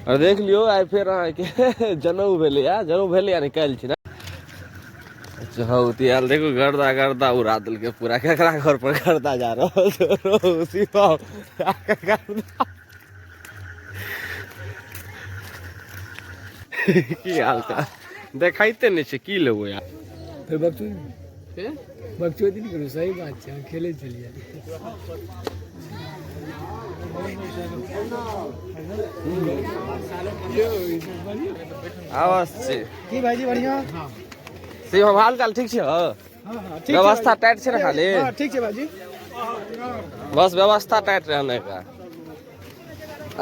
और देख लियौ आइ फेर अहाँके जनउ भेलैए, जनउ भेलैए ने काल्हि छै ने। अच्छा हौ तऽ आयल देखू, गर्दा गर्दा उड़ा देलकै पूरा। केकरा घर पर गर्दा जा रहल छै? रौ शिवम, गर्दा की हाल चाल देखाइते नहि छै। की लेबो यार? फेर बकचोदी, बकचोदी नहि करू, सही बात छै, हम खेलै छलियै। आवाज छै की भाईजी, बढ़िया? शिवम, हाल चाल ठीक छै? हाँ हाँ, ठीक। व्यवस्था टाइट छै ने खाली? हाँ, ठीक छै भाईजी। बस व्यवस्था टाइट रहने का,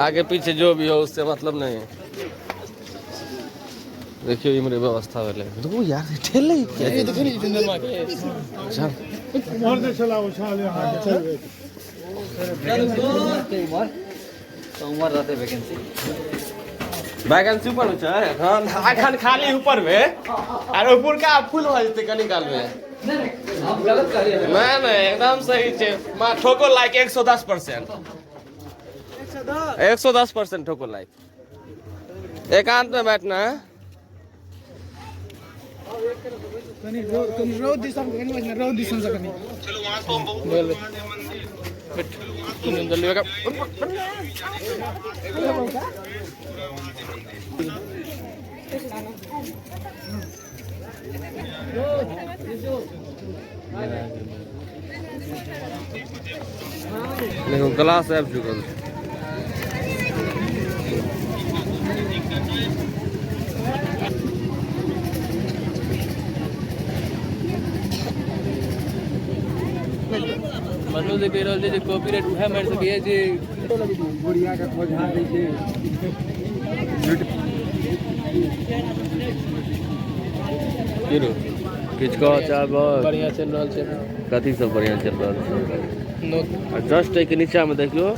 आगे पीछे जो भी हो उससे मतलब नहीं। देखियो, इमरे व्यवस्था भेलै। रुकू यार, ठेले किया? देखियौ ने जितेंद्र के। चल। उम्हर नहि छला उछाल अहाँके। तऽ उम्हर रहतै वैकेंसी। वैकेंसी ऊपर मे छै एखन, एखन खाली ऊपर मे आर ऊपरका फुल भऽ जेतै कनी काल मे। हम गलत कहलियै? नहि नहि, एकदम सही छै। मा ठोको लाइक, 110%, 110% ठोको लाइक। एकांत में बैठना है। कनि कनि रौद दिसन, कनि रौद दिसन से कनि। जल्दी। देखो, ग्लास आबि चुकल छै। मनोज जे कहि रहल छै जे कॉपीराइट उएह मारि सकैए जे बुढ़िया के खोझा दै छै। की रो, किछु कहऽ चाहब? बढ़िया चलि रहल छै। कथी सब बढ़िया चलि रहल छै? नो। आ जस्ट एहिके नीचा मे देखियौ,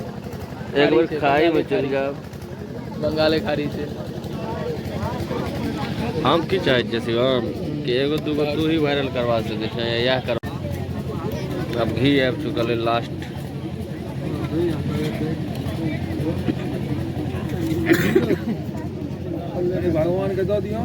एक बेर खाई मे चलि जायब। बंगाले खाड़ी छै। हम की चाहै छियै शिवम, कि एगो दूगो तू ही वायरल करवा सकै छै या इएह कर। आब घी आबि चुकल है लास्ट। भगवान के दऽ दियौ।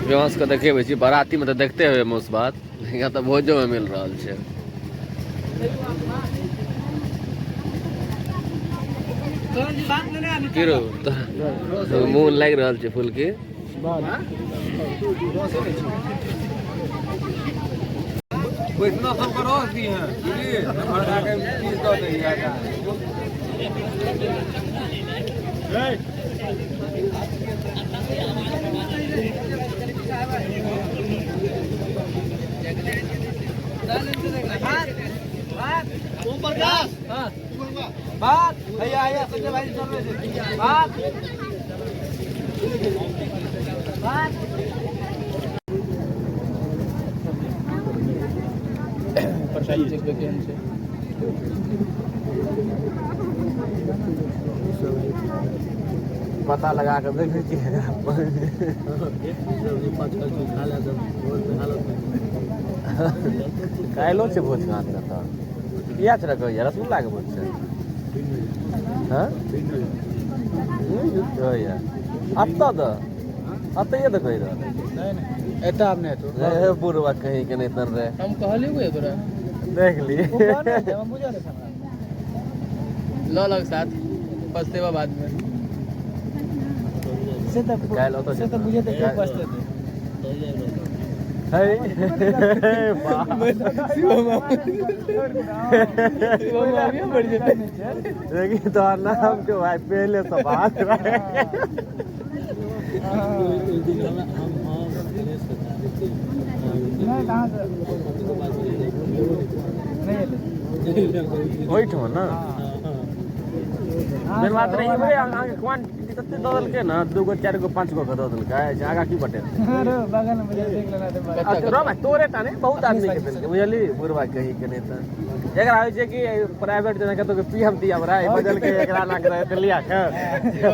व्यवस्था के देखेबै छी। बाराती मे तऽ देखते हेबै मौस भात, यहाँ तऽ भोजो मे मिल रहल छै। की रौ, तऽ मोन लागि रहल छै फूल के? वैष्णव सबके रस दी है, बुझलिए? भड़का के पीस दऽ दै आटा। बात भैया आया, संजय भाई चल रहे थे बात बात। प्रसाद चेक केहन छै? पता लगा कऽ देखै छियै। खा ले सब। काल्हिो छै भोज खान के, तऽ किया छै कहैया रसगुल्ला के भोज छै। हँ, कहैया अतऽ तऽ अतैये तऽ कहि रहल। नहीं नहीं, एतऽ आब नहि हेतौ। रे बुढ़वा कहीं के नहीं तर रे। हम कहलियै तोरा। देख ली। ओ कहने छै, हम बुझल अछि हमरा। लऽ लग साथ पछतेबा बादमे। से तऽ काल्हि ओतऽ से तऽ बुझेतै, क्यों पछतेतै? है वाह। बढ़ जेतै। लेकिन तोहर नाम के भाई पहले से बात रहे। नहीं, कहाँ से नहीं एलै। ओहिठाम ने मेन बात रही, इम्हरे अहाँके क्वांटिटी तते दऽ देलकै ने, दूगो, चारि गो, पाँच गो के दऽ देलकै जे आगाँ की बटेतै? अरे, बगल में देख लेना तऽ बस। अच्छा रह भाई, तोरे टा नहि, बहुत आदमी के देलकै, बुझली? बुढ़वा कही के नहि तऽ एकरा होइ छै कि प्राइवेट जेना कतौ के पीएम तीएम रहै, बदल के एकरा लाग रहै तऽ लिया के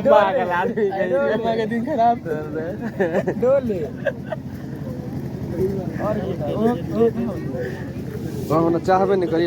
पागल आदमी कही के दिन खराब। के। डोले। हम चाहबे नहि करी।